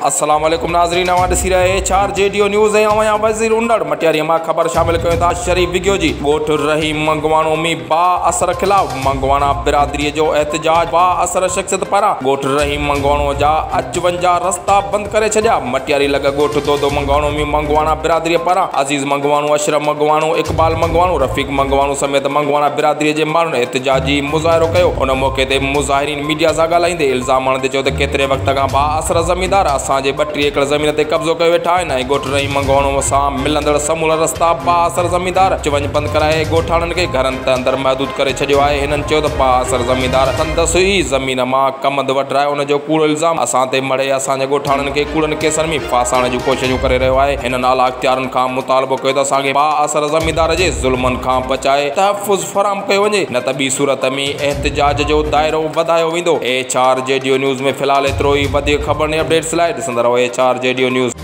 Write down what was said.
السلام عليڪم ناظرين اوهان ڏسي رهيا H R G D news ۽ اوهان جا وزير انڙ مٽياري مان خبر شامل ڪيون ٿا شريف وگهيو جي ڳوٺ رحيم منگواڻو ۾ با اثر خلاف منگواڻا برادري جو احتجاج با اثر شخصيت پاران ڳوٺ رحيم منگواڻو جا اچ وڃ جا رستا بند ڪري ڇڏيا مٽياري لڳ ڳوٺ دودو منگواڻو ۾ منگواڻا برادري پاران عزيز منگواڻو اشرف منگواڻو اقبال منگواڻو رفيق منگواڻو سميت منگواڻا برادري جي ماڻهن احتجاجي مظاهرو ڪيو ان موقعي تي مظاهرين ميڊيا سان ڳالهائيندي الزام هڻندي چيو ته ڪيتري وقت کان بااثر زميندار اسان جي 32 ايڪڙ زمين تي قبضو ڪيو ويٺا آهن ۽ ڳوٺ رحيم منگهوڻو سان ملندڙ سمورا رستا بااثر زميندار اچ وڃ بند ڪرائي ڳوٺاڻن کي گهرن ته اندر محدود ڪري ڇڏيو آهي هنن چيو ته بااثر زميندار سندس ئي زمين مان ڪمند وڍرائي ان جو ڪوڙو الزام اسان تي مڙهي اسان جي ڳوٺاڻن کي ڪوڙن ڪيسن ۾ ڦاسائڻ جون ڪوششون ڪري رهيو آهي هنن اعليٰ اختيارن کان مطالبو ڪيو ته اسان کي بااثر زميندار جي ظلمن کان بچائي تحفظ فراهم ڪيو وڃي نه ته ٻي صورت ۾ احتجاج جو دائرو وڌايو ويندو. H R G D news ۾ في الحال ايترو ئي وڌيڪ خبرن ۽ اپڊيٽس لاء ڏسندا رهو H R G D news.